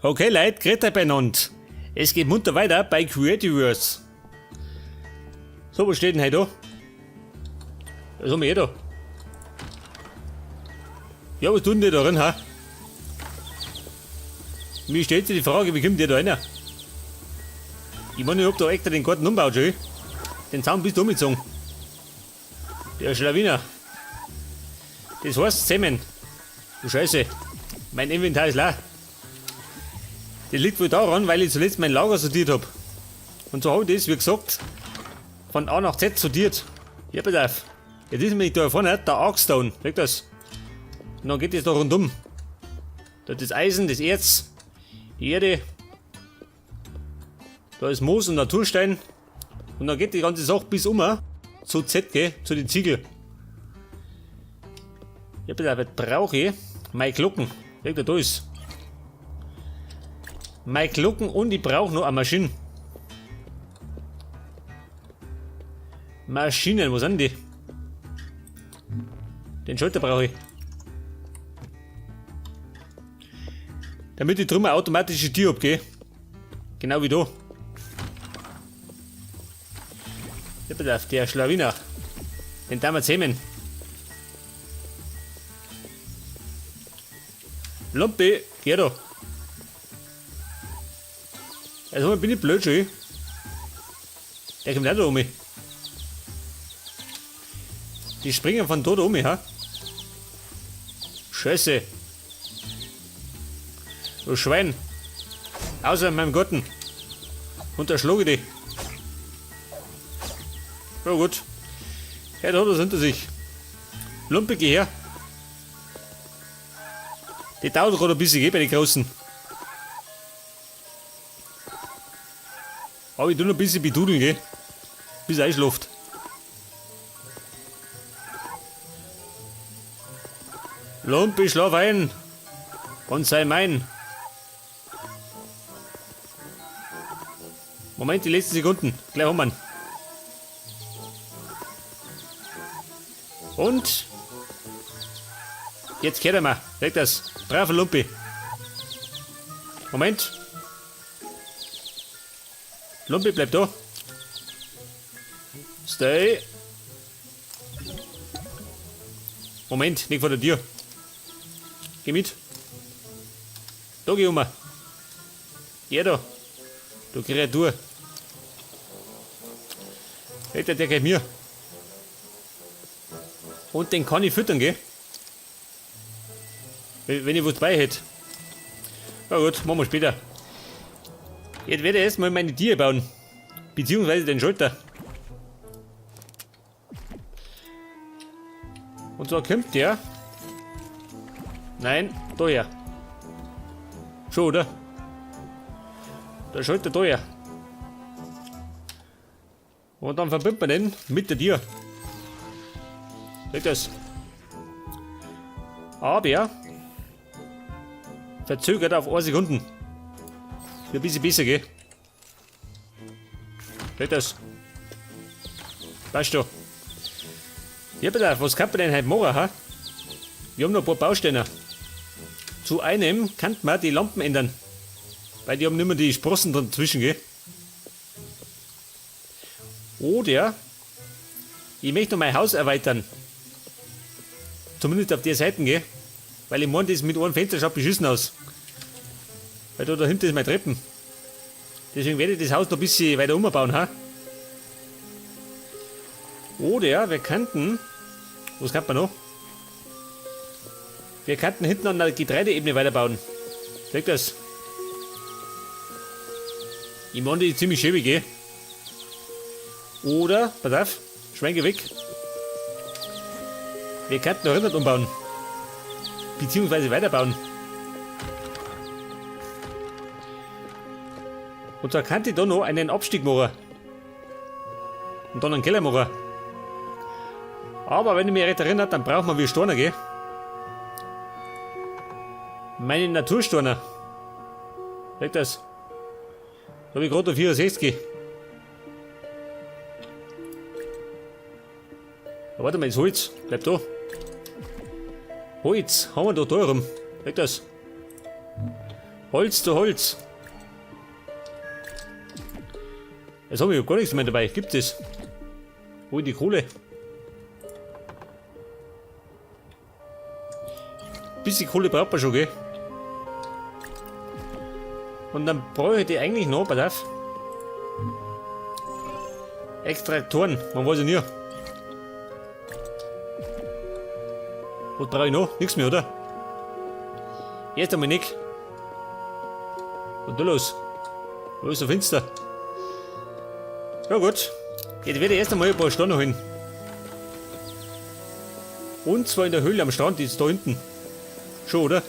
Okay Leit, grüßt euch beieinander. Es geht munter weiter bei Creativerse. So, was steht denn heute da? Was haben wir hier da? Ja, was tun die da drin, ha? Mir stellt sich die Frage, wie kommt der da rein? Ich meine, ich hab da extra den Garten umgebaut schon. Den Zaun bist du umgezogen. Der Schlawiner. Das heißt zusammen. Du Scheiße. Mein Inventar ist leer. Das liegt wohl daran, weil ich zuletzt mein Lager sortiert hab. Und so habe ich das, wie gesagt, von A nach Z sortiert. Ja, pass auf. Jetzt ist nämlich da vorne der Arkstone. Seht das? Und dann geht das da rundum. Da ist das Eisen, das Erz, die Erde. Da ist Moos und Naturstein. Und dann geht die ganze Sache bis um zu Z, gell? Zu den Ziegel. Ja, pass auf, jetzt brauche ich meine Glocken. Seht ihr, da ist. Meine Glocken und ich brauche noch eine Maschine. Maschinen, wo sind die? Den Schalter brauche ich. Damit ich drüben eine automatische Tür hab, gell? Genau wie da. Ja, pass auf, der Schlawiner. Den darf man zähmen. Lumpi, geh da. Also bin ich blöd schon. Der kommt auch da um. Die springen von dort um, ha? Scheiße. Du Schwein. Außer in meinem Garten. Und da schlage ich dich. Ja gut. Er hat das hinter sich. Lumpe, geh her. Die dauert gerade ein bisschen, gell, bei den Großen. Aber ich tu noch ein bisschen bedudeln, gell? Bis er einschläft. Lumpi, schlaf ein. Und sei mein. Moment, die letzten Sekunden. Gleich haben wir ihn. Und jetzt kehrt er mal. Weg das. Braver Lumpi. Moment. Lumpi, bleib da. Stay. Moment, nicht vor der Tür. Geh mit. Da geh um. Ja da. Du Kreatur. Alter, der geht mir. Und den kann ich füttern, gell? Wenn ich was dabei hätte. Na gut, machen wir später. Jetzt werde ich erstmal meine Tiere bauen. Beziehungsweise den Schalter. Und zwar kommt der. Nein, da her. Schon, oder? Der Schalter da her. Und dann verbindet man den mit der Tür. Seht das? Aber verzögert auf 1 Sekunden. Ein bisschen besser, gell? Seht das? Passt schon. Ja, bitte, was kann man denn heute machen, ha? Wir haben noch ein paar Bausteine. Zu einem kann man die Lampen ändern. Weil die haben nicht mehr die Sprossen dazwischen, gell? Oder ich möchte noch mein Haus erweitern. Zumindest auf der Seite, gell? Weil ich meine, das mit einem Fenster schaut beschissen aus. Weil da dahinter ist meine Treppen. Deswegen werde ich das Haus noch ein bisschen weiter umbauen, ha? Oder wir könnten. Was kann man noch? Wir könnten hinten an der Getreideebene weiterbauen. Seht das? Ich meine, die ist ziemlich schäbig, gell? Oder, pass auf, Schwenke weg. Wir könnten noch hinten umbauen. Beziehungsweise weiterbauen. Und zwar könnte ich da noch einen Abstieg machen. Und dann einen Keller machen. Aber wenn ich mich recht erinnere, dann brauchen wir wie Steine, gell? Meine Natursteine. Seht das? Da hab ich gerade 64. Ja, warte mal, das Holz. Bleib da. Holz haben wir da rum. Seht das? Holz zu Holz. Jetzt habe ich ja gar nichts mehr dabei. Gibt es? Wo ist die Kohle? Bisschen Kohle braucht man schon, gell? Und dann brauche ich die eigentlich noch, pass auf. Extraktoren, man weiß ja nie. Was brauche ich noch? Nichts mehr, oder? Erst einmal nicht. Was ist da los? Wo ist so finster? Ja gut. Jetzt werde ich erst einmal ein paar Steine holen. Und zwar in der Höhle am Strand, die ist da hinten. Schon, oder?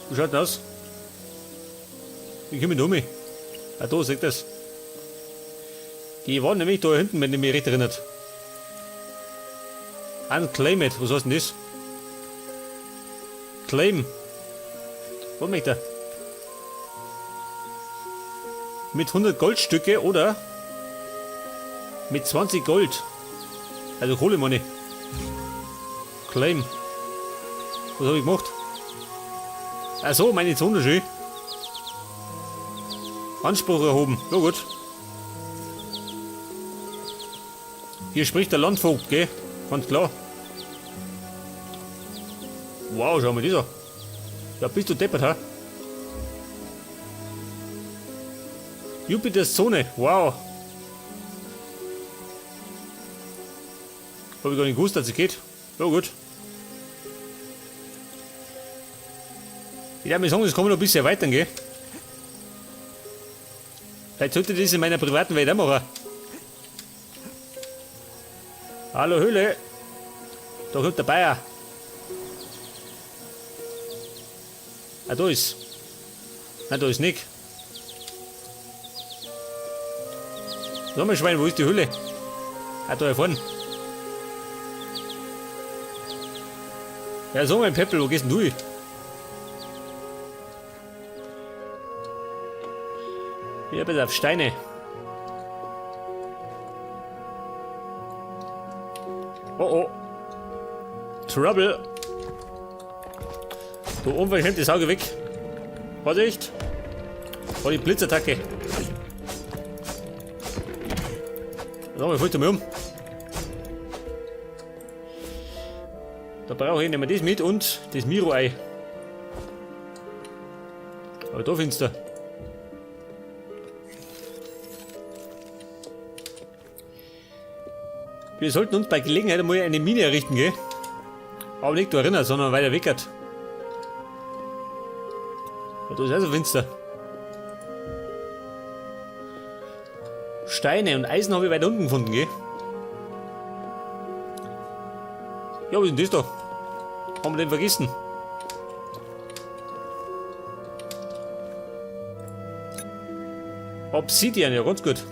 Wie schaut das aus? Wie komme ich da um? Ah, da, seht das. Die waren nämlich da hinten, wenn ich mich recht erinnert. Unclaimed, was heißt denn das? Claim. Was möchte er? Mit 100 Goldstücke oder mit 20 Gold. Also Kohle meine ich. Claim. Was habe ich gemacht? Ach so, meine Zone schön. Anspruch erhoben. Ja gut. Hier spricht der Landvogt, gell? Ganz klar. Wow, schau mal das an. Da bist du deppert, ha? Jupiters Zone, wow. Hab ich gar nicht gewusst, dass es geht. Ja gut. Ich würde mir sagen, das kann man noch ein bisschen erweitern, gell? Vielleicht sollte ich das in meiner privaten Welt auch machen. Hallo Höhle. Da kommt der Bayer. Ah, da ist. Nein, da ist Nick. Sag mal, Schwein, wo ist die Höhle? Ah, da vorne. Ja, sag mal, Peppel, wo gehst denn du hin? Ja, bitte auf Steine. Oh oh. Trouble. Du unverschämte Sauge weg. Vorsicht. Oh, die Blitzattacke. Sag mal, fällt mir um. Da brauche ich nicht mehr das mit und das Miro-Ei. Aber da findest du. Wir sollten uns bei Gelegenheit einmal eine Mine errichten, gell? Aber nicht da drinnen, sondern weiter weg. Ja, da ist also finster. Steine und Eisen habe ich weiter unten gefunden, gell? Ja, was ist denn das da? Haben wir den vergessen? Obsidian, ja, ganz gut.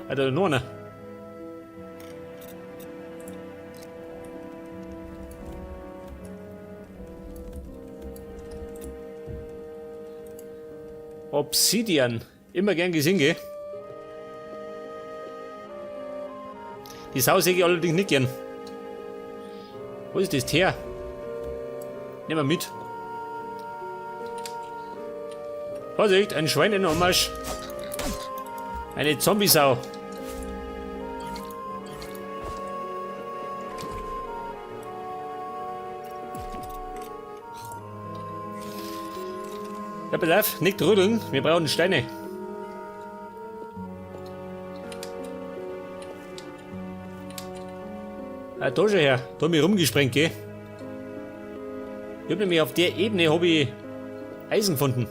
Alter, noch einer. Obsidian. Immer gern gesehen, gell? Die Sau sehe ich allerdings nicht gern. Wo ist das her? Nehmen wir mit. Vorsicht, ein Schwein in Anmarsch. Eine Zombie-Sau. Ja, pass auf, nicht rütteln, wir brauchen Steine. Ah, da schon her, da hab ich rumgesprengt, gell? Ich hab nämlich auf der Ebene hab ich Eisen gefunden.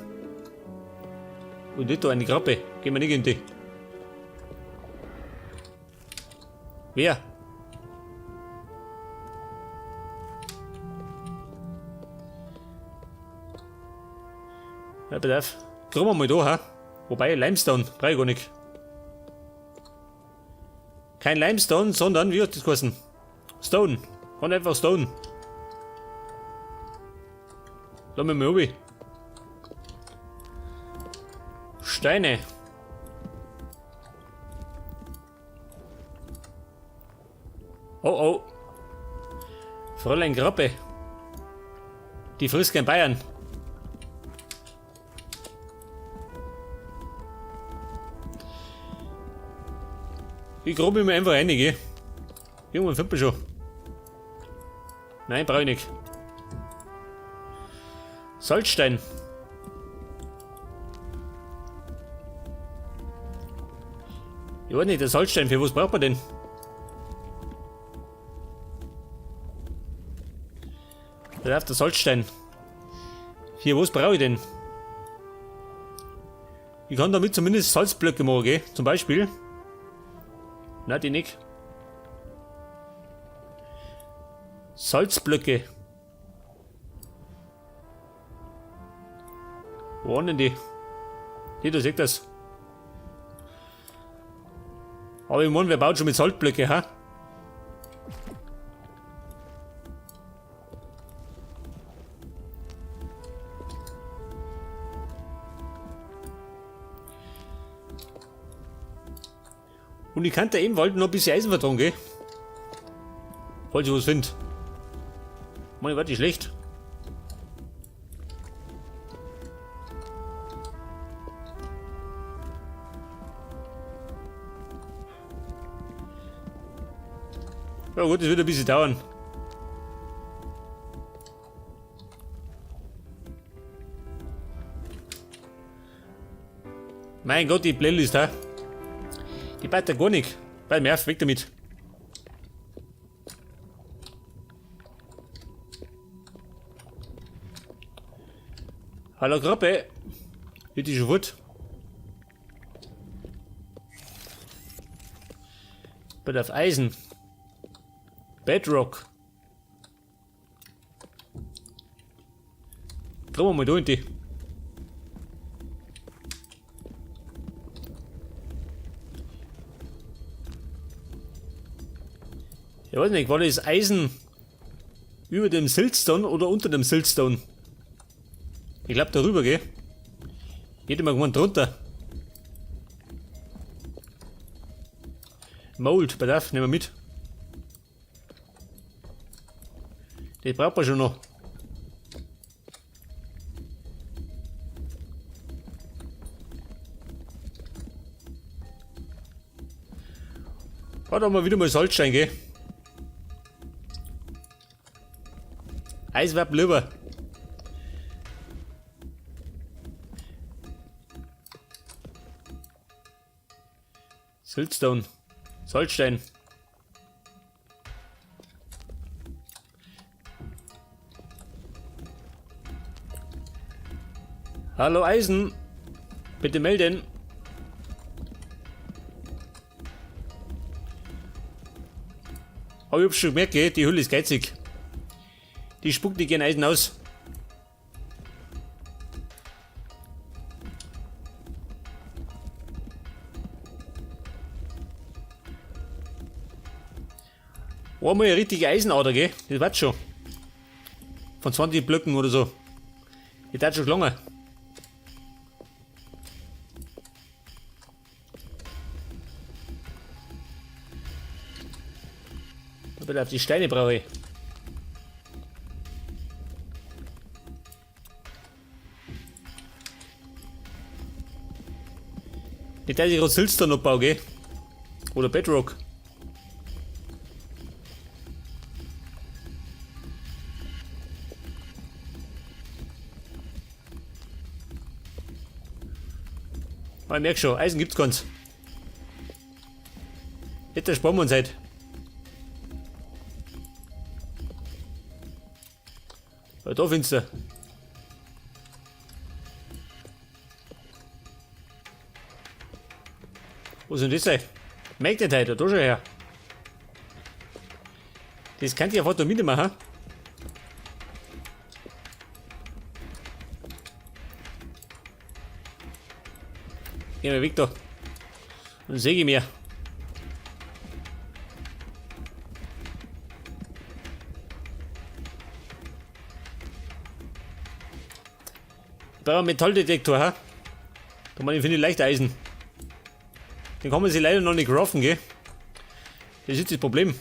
Und nicht da eine Krabbe. Gehen wir nicht in die. Wer? Ja, pass auf. Kommen wir mal da, ha? Wobei, Limestone, brauch ich gar nicht. Kein Limestone, sondern, wie hat das geheißen? Stone. Ganz einfach Stone. Lass mich mal runter. Steine. Oh oh. Fräulein Krabbe. Die frisst kein Bayern. Ich grabe mir einfach rein, gell? Irgendwann findet man schon. Nein, brauche ich nicht. Salzstein. Ich weiß nicht, der Salzstein, für was braucht man den? Da darf der Salzstein. Für was brauche ich den? Ich kann damit zumindest Salzblöcke machen, gell? Zum Beispiel. Nein, die nicht. Salzblöcke. Wo waren denn die? Hier, da seht das. Aber ich meine, wer baut schon mit Salzblöcke, ha? Und ich kann da eben wollten noch ein bisschen Eisen vertragen, gell? Falls ich was find. Meine, warte, schlecht. Ja gut, das wird ein bisschen dauern. Mein Gott, die Playlist, ha? Die beißt ja gar nicht. Bei mir auf, weg damit. Hallo Gruppe. Wird die schon fort? Bitte auf Eisen. Bedrock. Drum wir mal da in die. Ich weiß nicht, war das Eisen über dem Siltstone oder unter dem Siltstone? Ich glaub darüber, gell? Geht immer irgendwann drunter. Mold, pass auf, nehmen wir mit. Das braucht man schon noch. Warte mal wieder mal Salzstein, gell? Eis wär lieber. Siltstone. Salzstein. Hallo Eisen. Bitte melden. Aber ich hab schon gemerkt, gell, die Hülle ist geizig. Die spuckt nicht gern Eisen aus. Einmal eine richtige Eisenader, gell? Das war's schon. Von 20 Blöcken oder so. Das hat schon gelangen. Aber auf die Steine brauche ich. Nicht, dass ich gerade Siltstone abbaue, gell? Oder Bedrock. Aber ich merk schon, Eisen gibt's keins. Jetzt sparen wir uns halt. Ja, da findest du. Wo sind das denn? Merkt nicht heute, da schon her. Das kann ich ja fast mitmachen. Geh mal weg da. Dann seh ich mehr. Ich brauche einen Metalldetektor, ha? Da meine ich, finde ich leicht Eisen. Den kann man sich leider noch nicht craften, gell? Das ist das Problem.